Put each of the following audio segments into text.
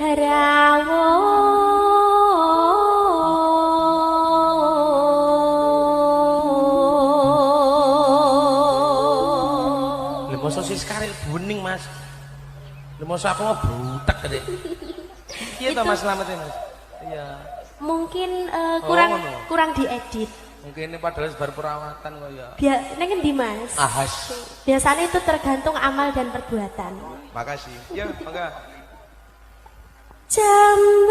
Rawuh. Lha mosok Siska karek bening, Mas. Lha mosok aku mau butek gede. Iya toh Mas Slamet Mas. Iya. Mungkin kurang ngono. Kurang diedit. Mungkin ini padahal baru perawatan kok ya. Biar neng endi, Mas? Ahas. Biasanya itu tergantung amal dan perbuatan. Makasih. Ya, mangga. Jambak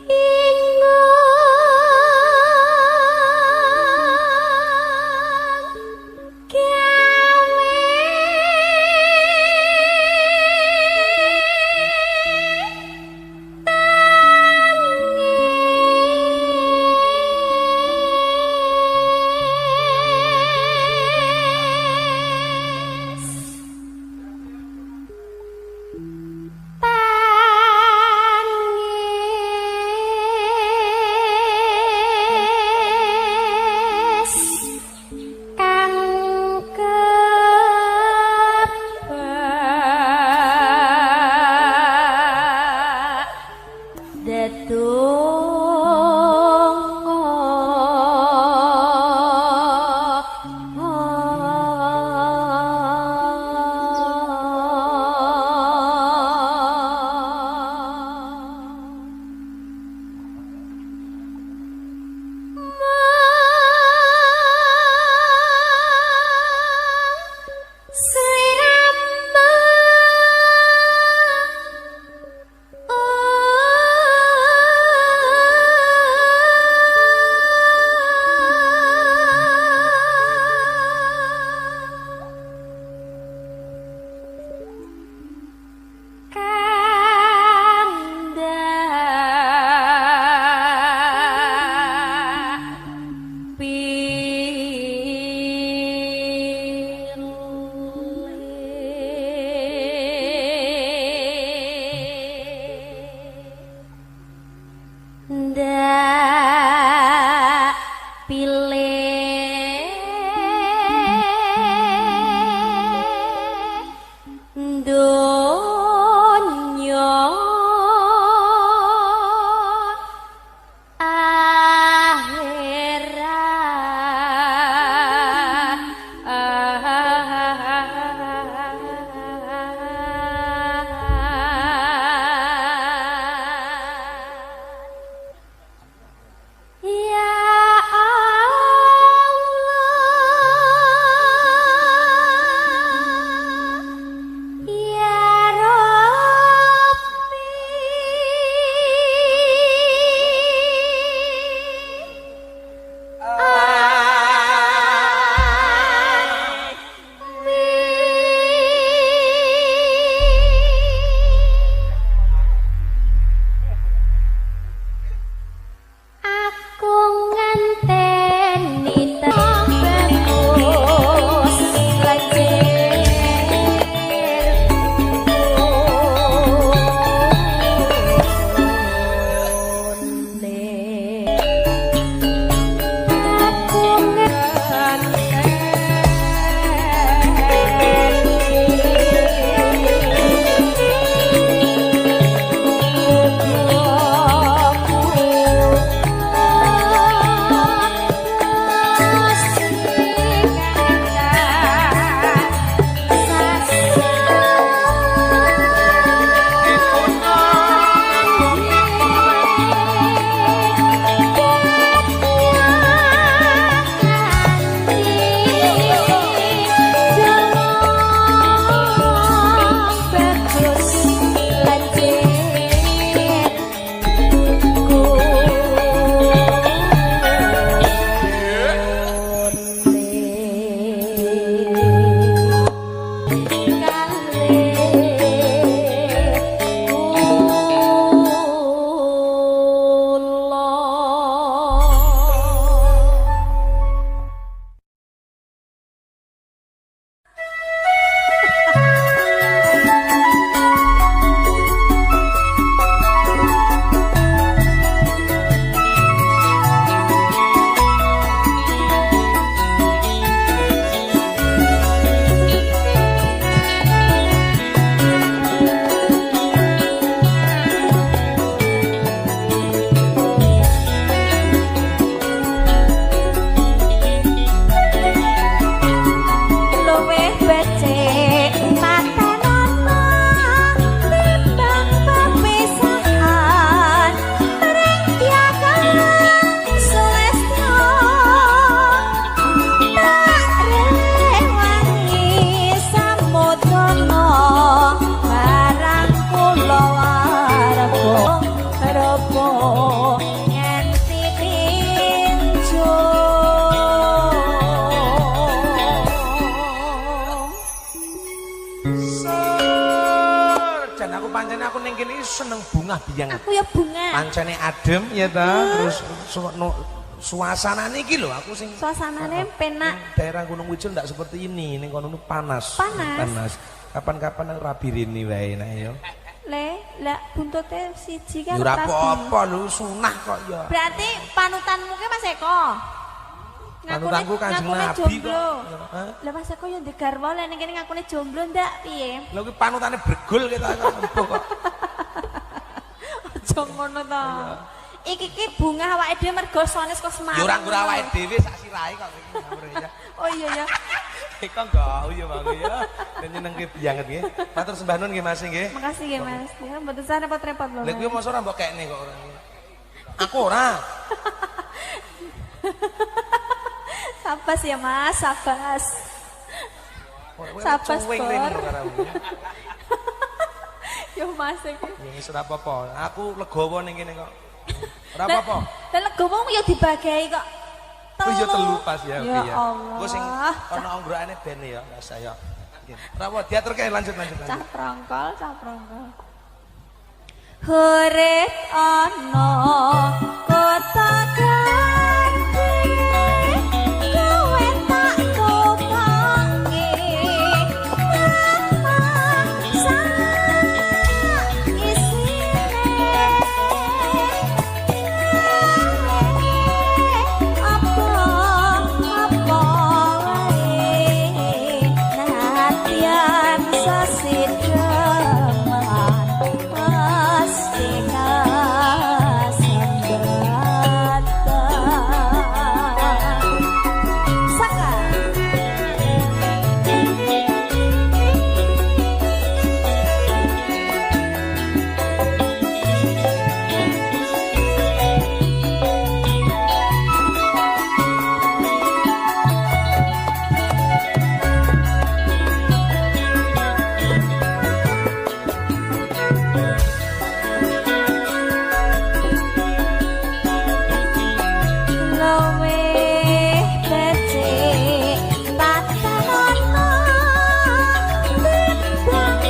bingung gawe seneng bungah biang. Aku ya bunga. Pancene adem ya ta, terus suasanane iki lho aku sing suasanane penak. Daerah Gunung Wijil ndak seperti ini, ning kono panas. Panas. Panas. Kapan-kapan aku rabi rene wae nek ya. Le, lah buntute siji kan ya ora apa-apa lho, sunah kok ya. Berarti panutanmu ki Mas Eko. Panutanku Kanjeng Nabi kok. Lah Mas Eko yo ndek garwa lek ning kene ngakune jomblo ndak piye? Lha kuwi panutane bregul ketok kok. Aja ngono to. Iki ki bunga awake dhewe mergo sone saka Semarang. Ya ora nggur awake dhewe sak sirahe kok iki. Oh iya ya. Eko enggak ya Bang ya. Nyenengke banget nggih. Matur sembah nuwun nggih Mas nggih. Makasih nggih Mas. Ya mboten usah repot-repot lho. Lha kuwi mosok ora mbok kekne kok ora. Aku ora. Sabas ya Mas, sabas. Sabas bor. Yo Mas iki. Ya wis ora apa-apa. Aku legowo ning kene kok. Ora apa-apa. Lah legowo ya dibagai kok. Oh iya telu pas ya. Ya Allah. Engko sing ana onggrokane ben ya, Mas ya. Ora apa diaturke lanjut. Cah prongkol, cah prongkol. Hore ana kota gede kowe tak tukoke masa isine apa wae natian sesideman pasti kasembatan. Saka luwih becik tatanono timbang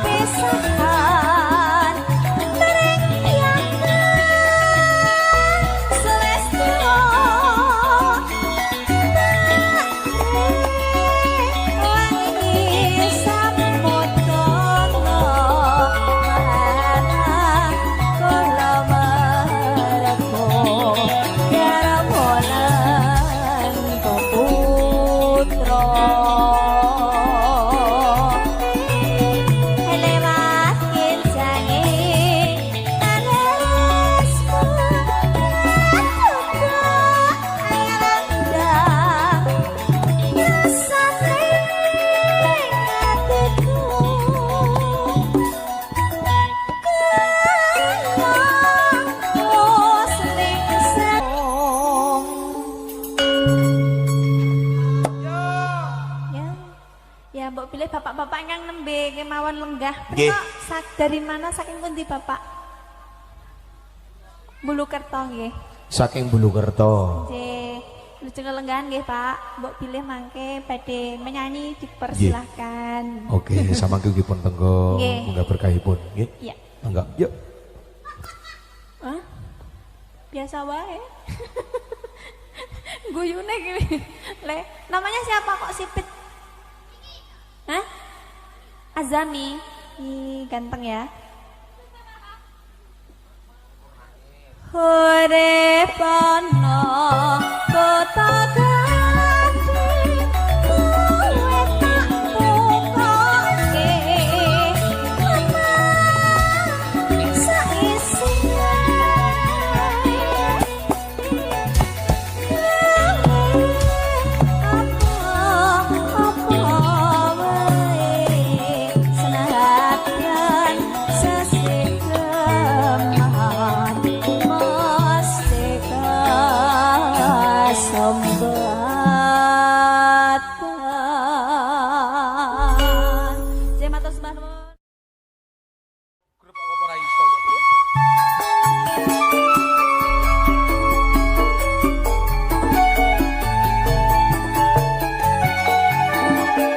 pepisahan mring yangan selestro wangi samudana marang kula mergo garwa lan putra lewat kinjange taresmu rasane atiku Ya. Ya, mbok pilih bapak-bapak ingkang nembe kemawon lenggah. Nggih. Punika dari mana saking pundi Bapak? Bulukerto nggih. Saking Bulukerto. Nggih. Lujeng lenggahan nggih, Pak. Mbok pilih mangke badhe menyanyi dipersilahkan. Oke, samangke ugi pun tenggo Nggih. munggah berkahipun nggih. Iya. Mangga. Yuk. Hah? Biasa wae. Guyune iki. Le, namanya siapa kok sipit? Hah? Azami. Ih, ganteng ya. Hore pono kota gede kowe tak tukoke omah saisine apa wae senadyan sesideman mesti kasembatan. Jaya matur sembah nuwun. Grup apa ora iso kok. Ono ki ono.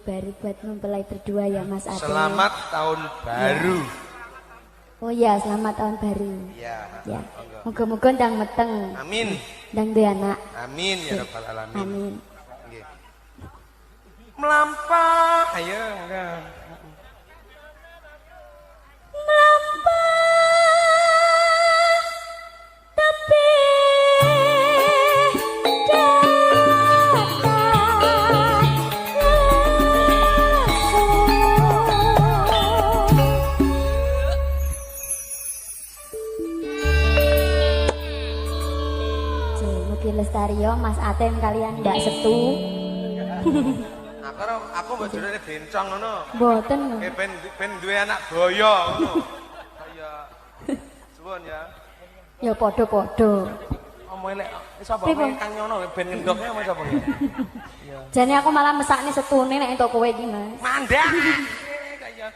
baru buat mempelai berdua ya, Mas Ade. Selamat tahun baru. Oh ya, selamat tahun baru. Iya. Ya. Muga-muga ndang meteng. Amin. Ndang duwe anak. Amin ya rabbal alamin. Amin. Nggih. Melampah, ayo monggo. Melampah tebih datang lesu. Mugi lestari yo, Mas Atem kalian Mbak Setu. Aku mbok jurune bencong ngono. Mboten. Eh, ben ben duwe anak boyo ngono. Kaya suwun ya. Ya padha-padha. Omong elek sapa Pripun? Kang Nyono ben ngendokne omong sapa ya? Iya. Jane aku malah mesakne setune nek entuk kowe iki, Mas. Mandak. Kaya.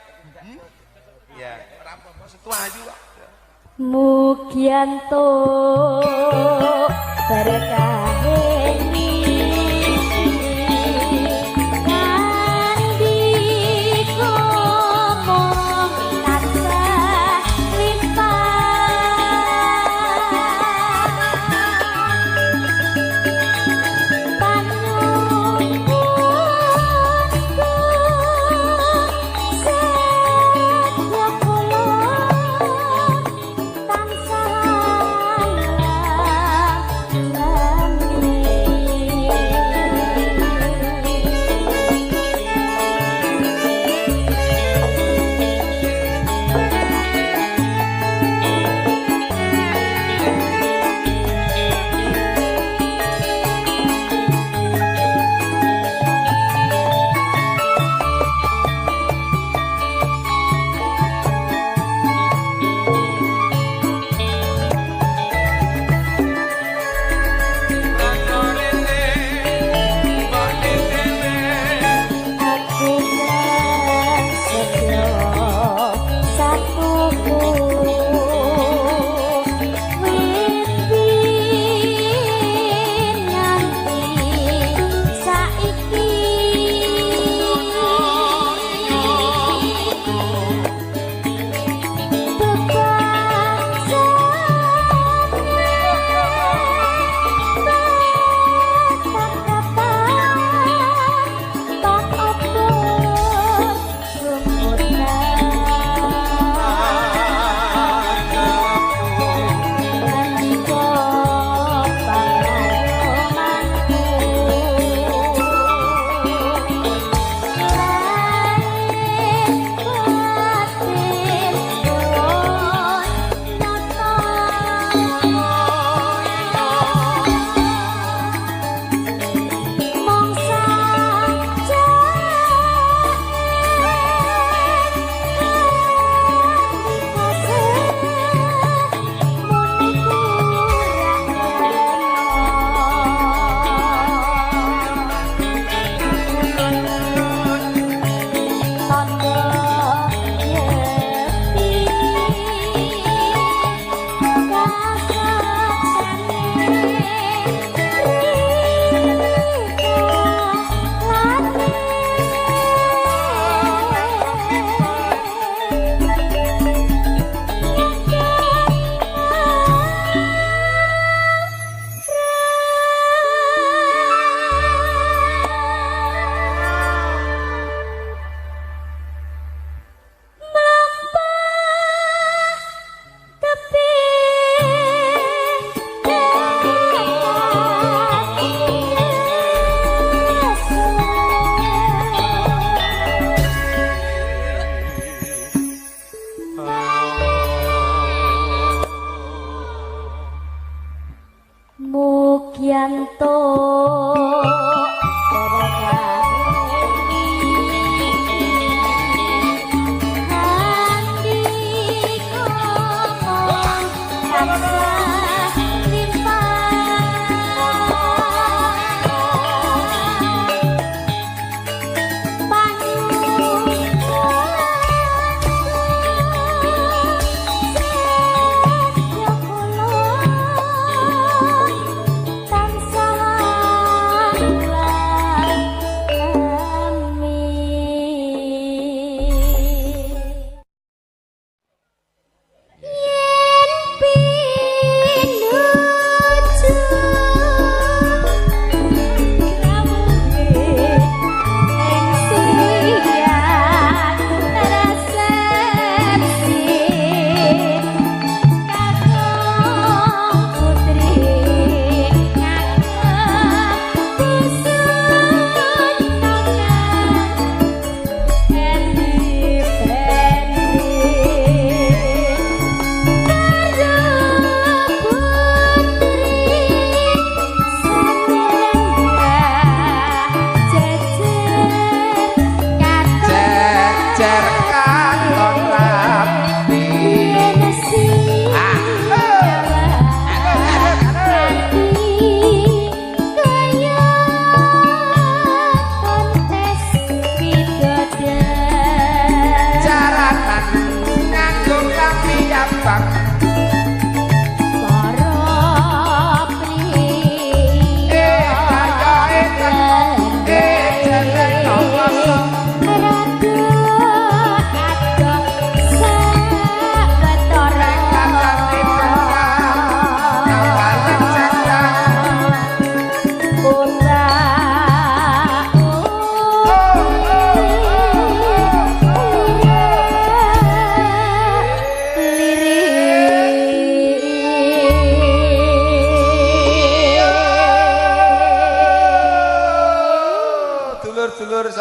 Ya, ora apa-apa, setu ayu kok. Mugi entuk berkahe kandika mung tansah limpah panyuwunku setya kula tansah lami.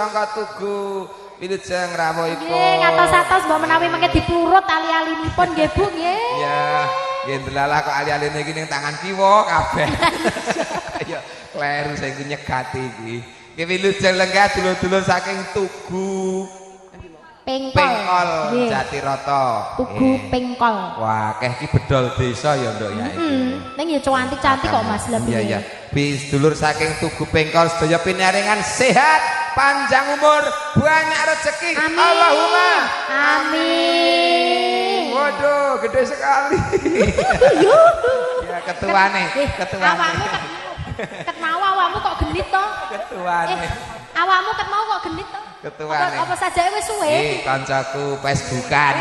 saka Tugu. Wilujeng rawuhipun. Nggih, ngatos-atos mbok menawi mengke diplurut ali-alinipun nggih Bu nggih. Iya, nggih ndelalah kok ali-aline iki ning tangan kiwa kabeh. Ya, kleru sing nyegati iki. Nggih wilujeng lenggah dulur-dulur saking Tugu Pengkol. Pengkol Jatiroto. Tugu Pengkol. Wah, akeh iki bedol desa ya nduk ya iki. Ning ya cantik-cantik kok Mas lebih. Iya iya. Bis dulur saking Tugu Pengkol sedaya pinaringan sehat, panjang umur, banyak rezeki. Amin. Allahumma amin. Waduh, gede sekali. Ya ketuane, ketuane. Awakmu ket mau awakmu kok genit to? Ketuane. Awakmu ket mau kok genit to? Ketuane. Apa saja wis suwe? Eh, kancaku Facebookan.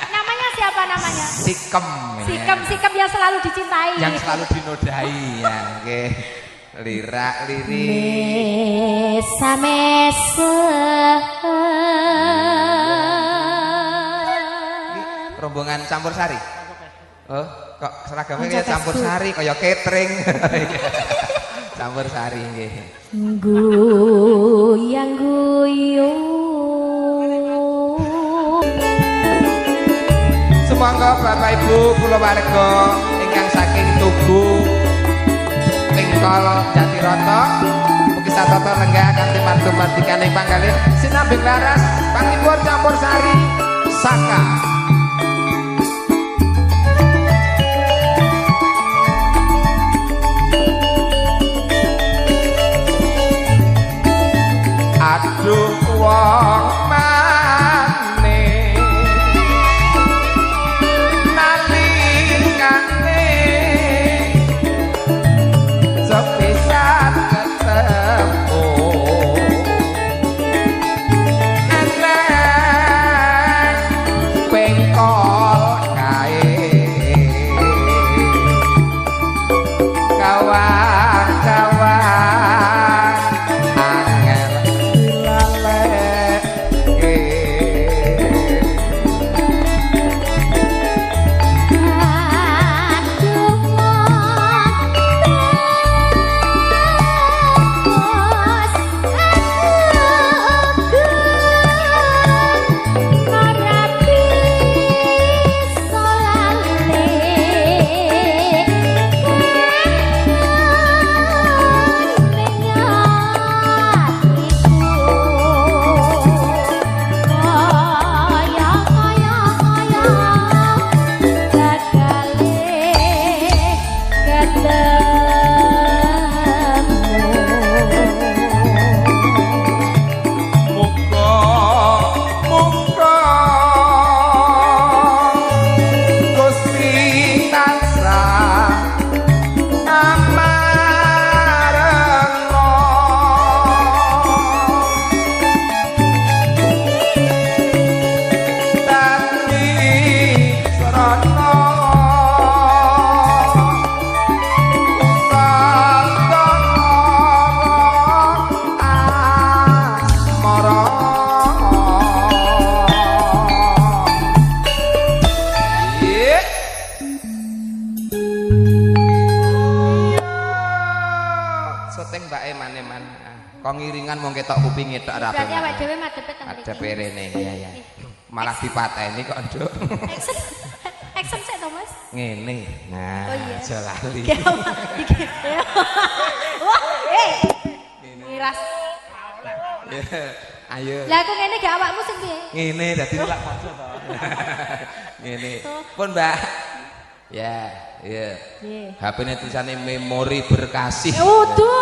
Namanya siapa namanya? Sikem. Sikem, sikem yang selalu dicintai. Yang selalu dinodai ya, nggih. Lirak lirik. Mesa-mesa. Rombongan campur sari. Oh, kok seragamnya kayak campur sari kaya catering. Campur sari nggih. Guyang guyung. Sumangga Bapak Ibu kula warga ingkang saking Tugu Pengkol Jatiroto mugi satata lenggah kanthi mardu-mardikaning panggalih sinambing laras panglipur campur sari saka. Aduh wong mane nalikane sepisan ketemu eneng pengkol kae kawan-kawan angel dilaleke. Aduh wong terus aku ora bisa lali ning atiku kaya kaya kaya gagale ketemu. Muga muga Gusti tansah amareng dadi srana asmara. Iya. Syuting mbake maneman. Kok ngiringan mong ketok kupinge tok ora. Berarti awake dhewe madhepe teng mriki. Madhepe rene ya ya. Malah dipateni kok, Nduk. Action. Action sik to, Mas. Ngene. Nah, Oh iya. aja lali. Wah, eh. Miras. Ayo. Lah aku ngene gak awakmu sing piye? Ngene dadi lak pojok to. Ngene. Pun, Mbak. Ya, iya. Nggih. HP-ne tulisane memori berkasih. Udu.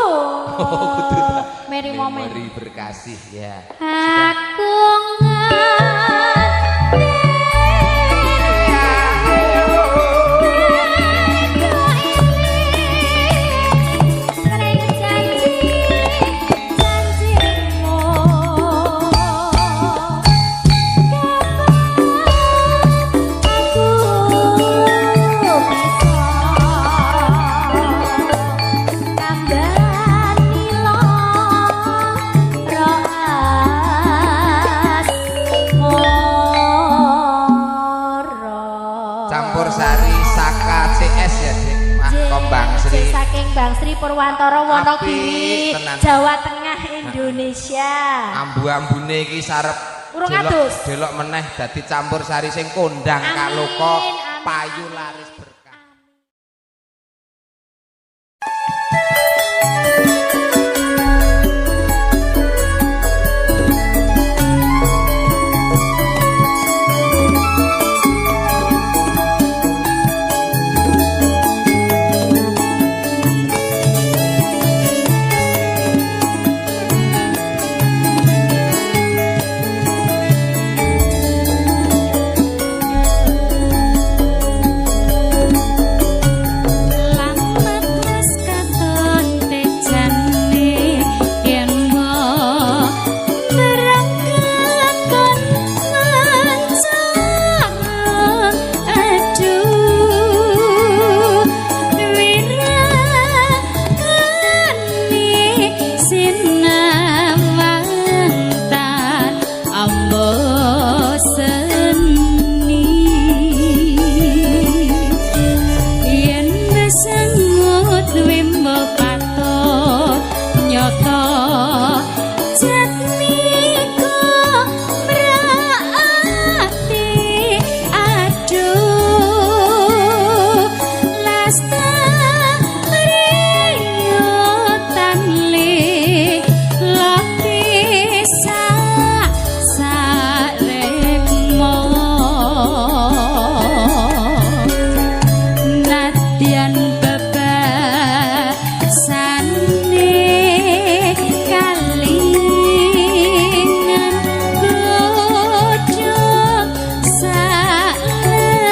Oh, kudu ta. Meri momen. Memori berkasih ya. Aku ngerti. Campur sari Saka CS ya, Dik. Mak Kombang Sri. Saking Bang Sri Purwantara Wonogiri, Apik, tenan. Jawa Tengah Indonesia. Ambu-ambune iki sarep Urung delok- adus. Delok meneh dadi campur sari sing kondang Amin, kaloka amin. Payu laris berkah. Lamat wis katon tejane yen mbok berangkat kon mancara aduh wirakane sinawantan ambo seni yen besengut wimbo patut nyata jatmika mraati aduh lasta riyo tanle lapisa sarekmo nadyan bebasane kalingan godhong salembar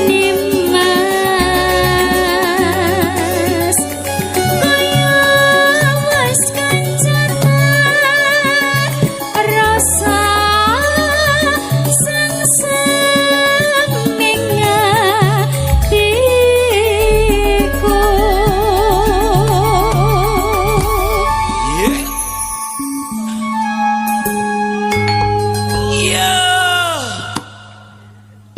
nimas kaya wis kancanan rasa sangseming atiku. Iya.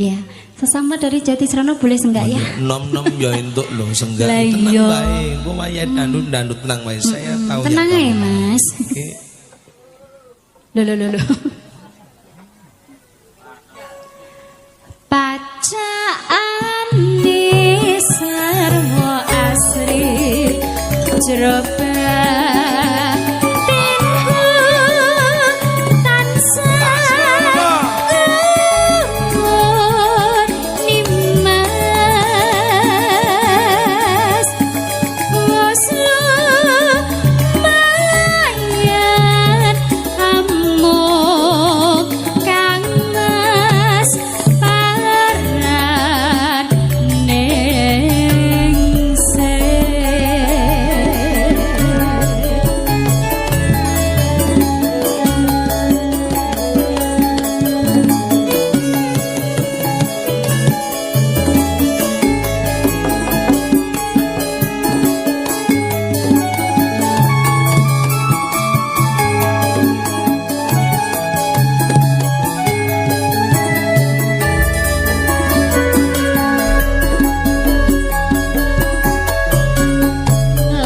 Ya, sesama dari Jatisrono boleh senggak ya? Nom-nom ya entuk lho senggak. Lah Tenang iya. bae. Engko wayahe dandut-dandut tenang bae. Saya tahu Tenang yang aja, kamu. Mas. Oke. Loh, loh, loh, loh. Pacaane sarwa asri jero batinku tansah gumun nimas wis lumayan amung kang mas paran ningsih.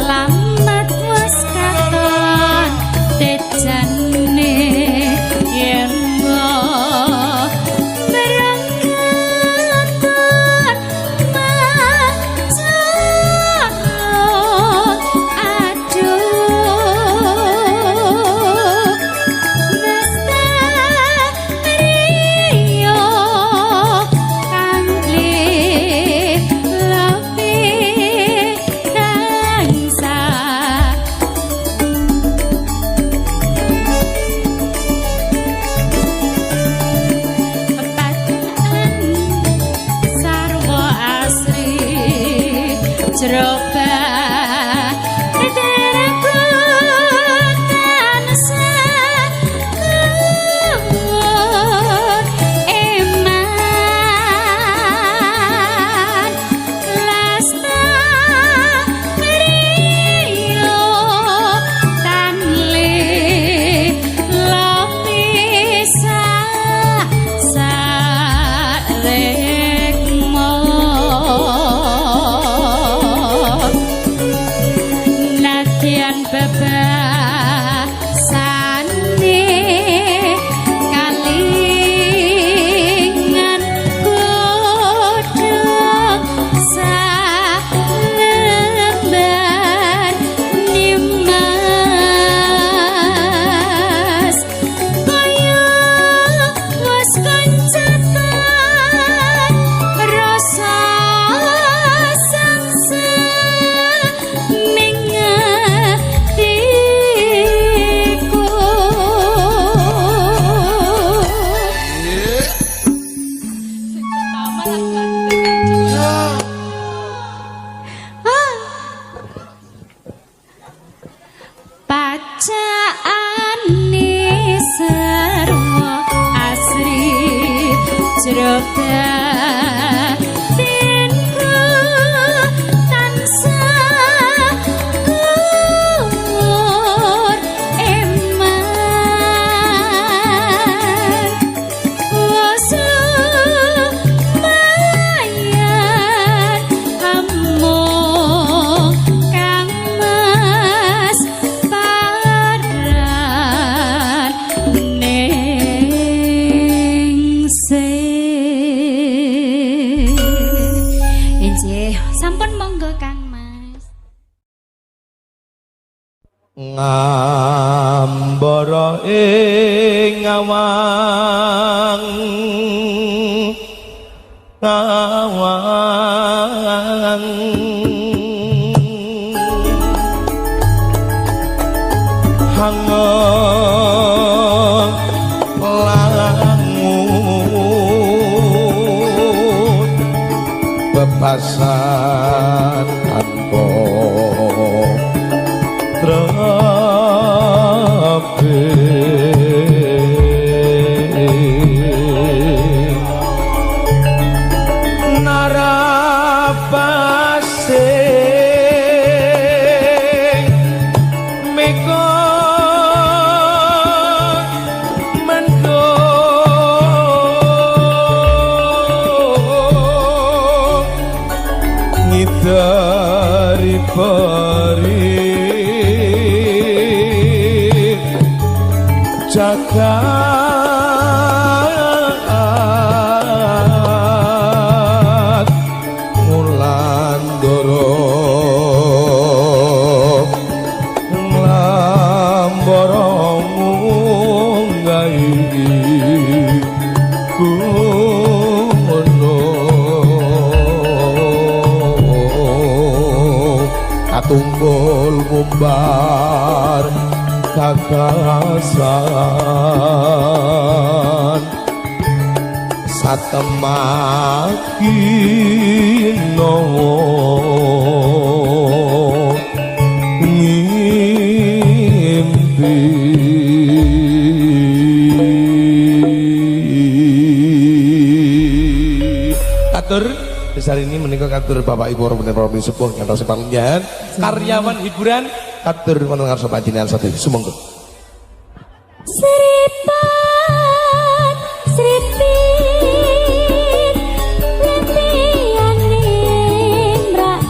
Lamat wis katon tejane yen mbok berangkat mancara aduh lestariyo kang lebih tansah. Pepathan sarwa asri jero batinku tansah gumun eman lestariyo tanle lapisa sarekmo. Jero batinku tansah kur eman wis lumayan amung kang mas paran ningsih. Injih, sampun monggo Kang Mas. Ngambara ing awang awang hangat langut bebasan tanpa trape narapase meko mendung ngidari peri jagat ngulandara nglambara munggahi gunung katunggul ngumbar gagasan satemaki nawa ngimpi. Katur besar ini menika katur Bapak Ibu para sepuh ngantos palenggahan karyawan hiburan katur wonten ngarsa panjenengan sedaya sumangga. Sripat sripit lempiyane mrak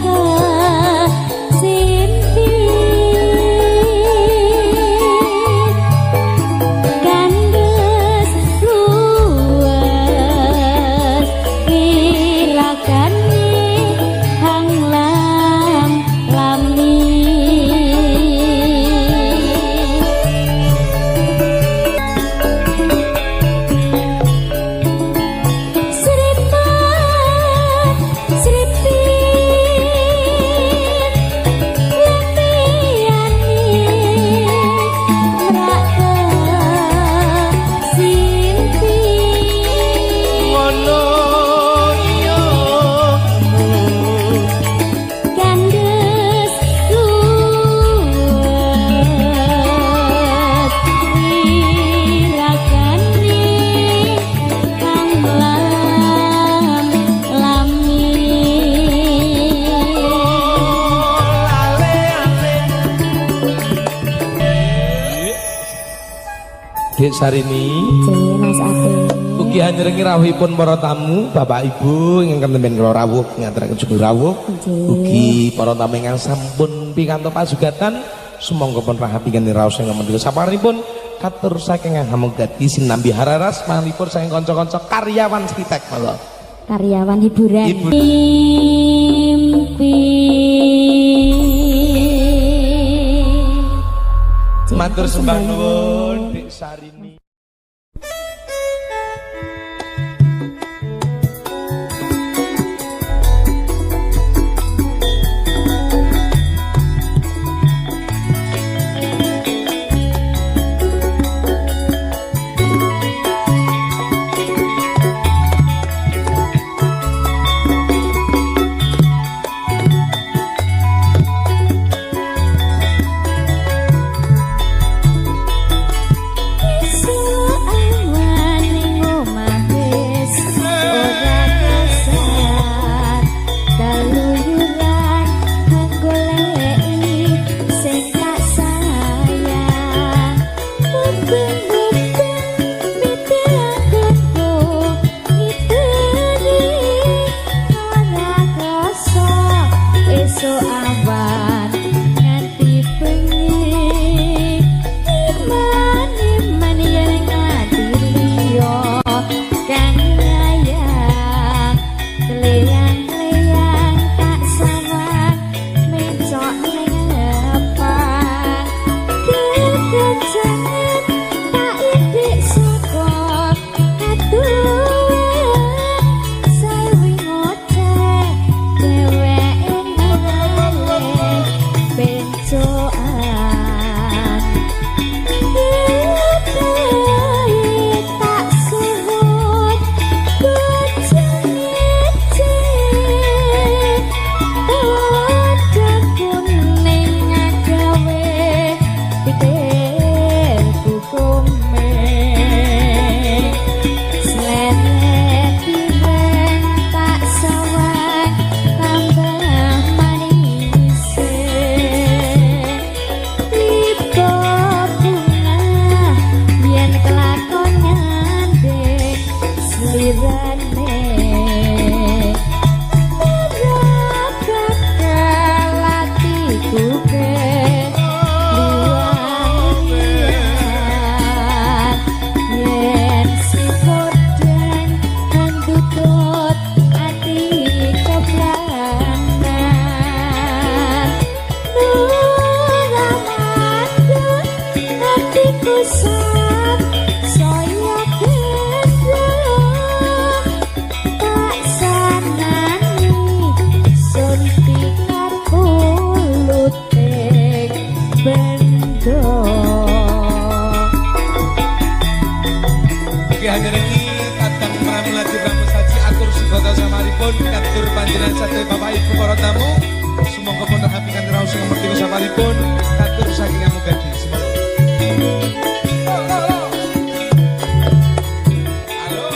kesimpit kandes luwes wirakane hang lam lami. Sripat sripit lempiyane mrak kesimpit Ngono iya kandes luwes wirakane kang lam lami. Dik Sarini Nggih, Mas Ate. ugi hanjrengi rawuhipun para tamu Bapak Ibu ingkang temben kula rawuh ngaturaken sugeng rawuh. Nggih. Ugi para tamu ingkang sampun pikantuk pasugatan sumangga pun rahapingan raos ingkang mendika saparipun katur saking Hamugati sinambi hararas manipun saking kanca-kanca karyawan Sritek monggo. Karyawan hiburan. Ibu. Mimpi. Matur sembah nuwun Dik Sarini. slirane. Ora bakal atiku keluar yen si podang andutut ati keplanan. Ora mandek atiku sak saya gendro, tak sanani sun pikat puluting bendo. Oke, hanya iki kadang pramila pramusaji atur sugata samaripun katur panjenengan sadaya Bapak Ibu para tamu. Sumangga pun rahapikan raos sing merdika samaripun katur saking amugadi. Sumangga. Halo.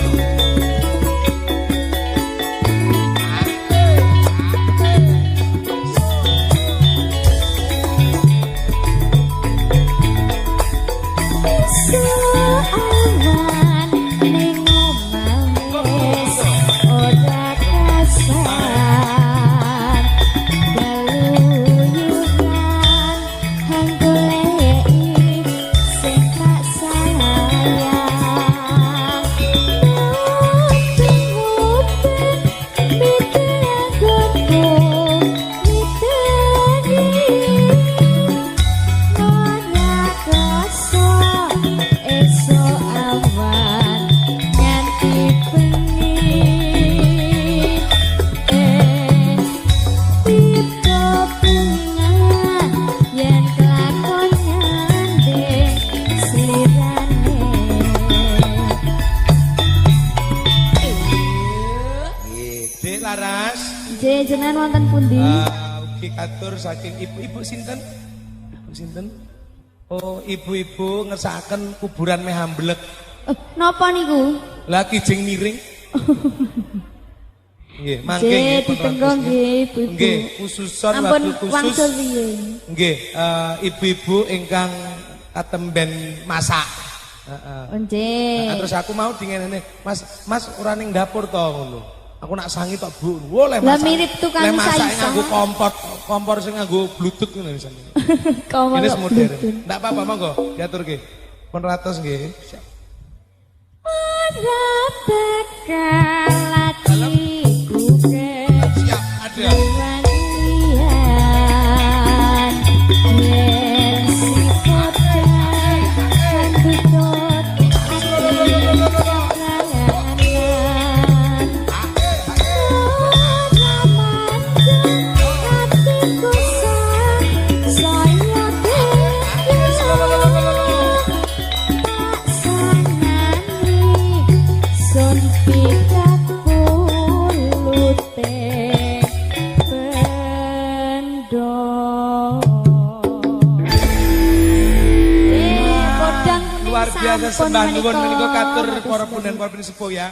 Awan ning omah wis ora kasar, keluyuran goleki sing tak sayang. Mubeng mite anggonku miteni, ora krasa esuk awan nganti bengi. Tiba bunga yen kelakon nyanding slirane. Nggih, Dek Laras. Nggih, jenengan wonten pundi? Ugi katur saking ibu-ibu sinten? Ibu sinten? Oh, ibu-ibu ngersakaken kuburan meh amblek. Napa niku? Lah kijing miring. Nggih, mangke Nggih, nggih ditenggo nggih ibu-ibu. Nggih, khususon Ampun wabil khusus. Wangsul riyin. Nggih, ibu-ibu ingkang katemben masak. Heeh. Oh, nggih. Nah, terus aku mau dingenene, Mas, Mas ora ning dapur to ngono. Aku nak sangi tok, Bu. Woleh Lah masak. mirip tukang Leh masake isa-isa. nganggo kompor, kompor sing nganggo bluetooth ngono misalnya. Kompor Ini kok modern. bluetooth. Ndak apa-apa monggo diaturke. Pun ratus nggih. Siap. Ora bakal atiku Siap, ada. kewangian yen si podang andutut ati keplanan. Ora mandek atiku sak saya gendro, tak sanani sun pikat pulute bendo. Podang kuning Luar biasa sampun sembah nuwun menika. menika katur para punden para sepuh ya.